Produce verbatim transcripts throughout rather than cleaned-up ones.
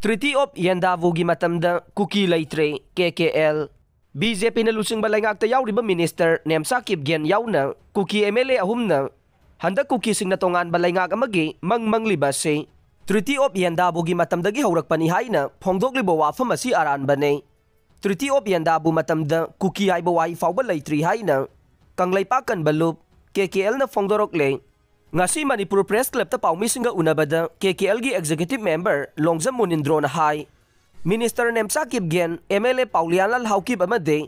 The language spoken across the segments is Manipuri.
Treaty of Yendabuꯒꯤ ꯃꯇꯝꯗ ꯀꯨꯀꯤ ꯂꯩꯇ꯭ꯔꯦ, ꯀꯦ ꯀꯦ ꯑꯦꯜ꯫ ꯕꯤ ꯖꯦ ꯄꯤꯅ ꯂꯨꯆꯤꯡꯕ ꯂꯩꯉꯥꯛꯇ ꯌꯥꯎꯔꯤꯕ ꯃꯤꯅꯤꯁꯇꯔ ꯅꯦꯝꯆꯥ ꯀꯤꯞꯒꯦꯟ ꯌꯥꯎꯅ ꯀꯨꯀꯤ ꯑꯦꯝ ꯑꯦꯜ ꯑꯦ ꯑꯍꯨꯝꯅ ꯍꯟꯗꯛ ꯀꯨꯀꯤꯁꯤꯡꯅ ꯇꯣꯉꯥꯟꯕ ꯂꯩꯉꯥꯛ ꯑꯃꯒꯤ ꯃꯪ ꯃꯪꯂꯤꯕ ꯑꯁꯤ Treaty of Yendabuꯒꯤ ꯃꯇꯝꯗꯒꯤ ꯍꯧꯔꯛꯄꯅꯤ ꯍꯥꯏꯅ ꯐꯣꯡꯗꯣꯛꯂꯤꯕ ꯋꯥꯐꯝ ꯑꯁꯤ ꯑꯔꯥꯟꯕꯅꯤ꯫ Treaty of Yendabu ꯃꯇꯝꯗ ꯀꯨꯀꯤ ꯍꯥꯏꯕ ꯋꯥꯍꯩ ꯐꯥꯎꯕ ꯂꯩꯇ꯭ꯔꯤ ꯍꯥꯏꯅ ꯀꯪꯂꯩꯄꯥꯛ ꯀꯟꯕ ꯂꯨꯞ, ꯀꯦ ꯀꯦ ꯑꯦꯜꯅ ꯐꯣꯡꯗꯣꯔꯛꯂꯦ꯫ ꯉꯁꯤ ꯃꯅꯤꯄꯨꯔ ꯄ꯭ꯔꯦꯁ ꯀ꯭ꯂꯕꯇ ꯄꯥꯎꯃꯤꯁꯤꯡꯒ ꯎꯅꯕꯗ ꯀꯦ ꯀꯦ ꯑꯦꯜꯒꯤ ꯑꯦꯛꯖꯤꯀ꯭ꯌꯨꯇꯤꯚ ꯃꯦꯝꯕꯔ ꯂꯣꯡꯖꯝ ꯃꯨꯅꯤꯟꯗ꯭ꯔꯣꯅ ꯍꯥꯏ, minister Nemcha Kipgen, M L A Paolienlal Haokip ꯑꯃꯗꯤ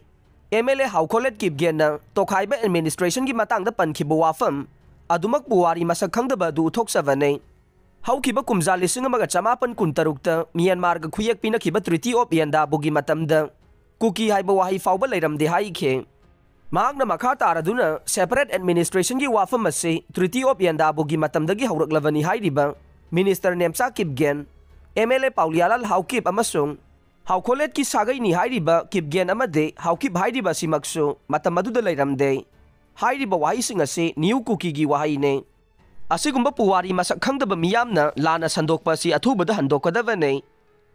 ꯑꯦꯝ ꯑꯦꯜ ꯑꯦ ꯍꯥꯎꯈꯣꯂꯦꯠ ꯀꯤꯞꯒꯦꯟꯅ ꯇꯣꯈꯥꯏꯕ ꯑꯦꯗꯃꯤꯅꯤꯁꯇ꯭ꯔꯦꯁꯟꯒꯤ ꯃꯇꯥꯡꯗ ꯄꯟꯈꯤꯕ ꯋꯥꯐꯝ ꯑꯗꯨꯃꯛ ꯄꯨꯋꯥꯔꯤ ꯃꯁꯛ ꯈꯪꯗꯕ ꯑꯗꯨ ꯎꯠꯊꯣꯛꯆꯕꯅꯤ꯫ ꯍꯧꯈꯤꯕ ꯀꯨꯝꯖꯥ ꯂꯤꯁꯤꯡ ꯑꯃꯒ ꯆꯃꯥꯄꯟ ꯀꯨꯟꯇꯔꯨꯛꯇ ꯃ꯭ꯌꯥꯟꯃꯥꯔꯒ ꯈꯨꯌꯦꯛ ꯄꯤꯅꯈꯤꯕ Treaty of Yendabuꯒꯤ ꯃꯇꯝꯗ ꯀꯨꯀꯤ ꯍꯥꯏꯕ ꯋꯥꯍꯩ ꯐꯥꯎꯕ ꯂꯩꯔꯝꯗꯦ ꯍꯥꯏꯈꯤ꯫ ꯃꯍꯥꯛꯅ ꯃꯈꯥ ꯇꯥꯔꯗꯨꯅ separate administrationꯒꯤ ꯋꯥꯐꯝ ꯑꯁꯤ Treaty of Yendabuꯒꯤ ꯃꯇꯝꯗꯒꯤ ꯍꯧꯔꯛꯂꯕꯅꯤ ꯍꯥꯏꯔꯤꯕ minister Nemcha Kipgen, M L A Paolienlal Haokip ꯑꯃꯁꯨꯡ ꯍꯥꯎꯈꯣꯂꯦꯠꯀꯤ ꯁꯥꯒꯩꯅꯤ ꯍꯥꯏꯔꯤꯕ ꯀꯤꯞꯒꯦꯟ ꯑꯃꯗꯤ ꯍꯥꯎꯀꯤꯞ ꯍꯥꯏꯔꯤꯕ ꯑꯁꯤꯃꯛꯁꯨ ꯃꯇꯝ ꯑꯗꯨꯗ ꯂꯩꯔꯝꯗꯦ꯫ ꯍꯥꯏꯔꯤꯕ ꯋꯥꯍꯩꯁꯤꯡ ꯑꯁꯤ ꯅ꯭ꯌꯨ ꯀꯨꯀꯤꯒꯤ ꯋꯥꯍꯩꯅꯤ꯫ ꯑꯁꯤꯒꯨꯝꯕ ꯄꯨꯋꯥꯔꯤ ꯃꯁꯛ ꯈꯪꯗꯕ ꯃꯤꯌꯥꯝꯅ ꯂꯥꯟꯅ ꯁꯟꯗꯣꯛꯄ ꯑꯁꯤ ꯑꯊꯨꯕꯗ ꯍꯟꯗꯣꯛꯀꯗꯕꯅꯤ꯫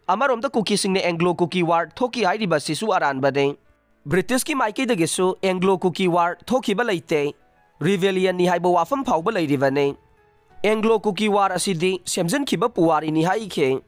ꯑꯃꯔꯣꯝꯗ ꯀꯨꯀꯤꯁꯤꯡꯅ ꯑꯦꯡꯒ꯭ꯂꯣ ꯀꯨꯀꯤ ꯋꯥꯔ ꯊꯣꯛꯈꯤ ꯍꯥꯏꯔꯤꯕ ꯑꯁꯤꯁꯨ ꯑꯔꯥꯟꯕꯅꯤ꯫ ꯕ꯭ꯔꯤꯇꯤꯁꯀꯤ ꯃꯥꯏꯀꯩꯗꯒꯤꯁꯨ ꯑꯦꯡꯒ꯭ꯂꯣ ꯀꯨꯀꯤ ꯋꯥꯔ ꯊꯣꯛꯈꯤꯕ ꯂꯩꯇꯦ꯫ ꯔꯤꯕꯦꯂꯤꯌꯟꯅꯤ ꯍꯥꯏꯕ ꯋꯥꯐꯝ ꯐꯥꯎꯕ ꯂꯩꯔꯤꯕꯅꯤ꯫ ꯑꯦꯡꯒ꯭ꯂꯣ ꯀꯨꯀꯤ ꯋꯥꯔ ꯑꯁꯤꯗꯤ ꯁꯦꯝꯖꯤꯟꯈꯤꯕ ꯄꯨꯋꯥꯔꯤꯅꯤ ꯍꯥꯏꯈꯤ꯫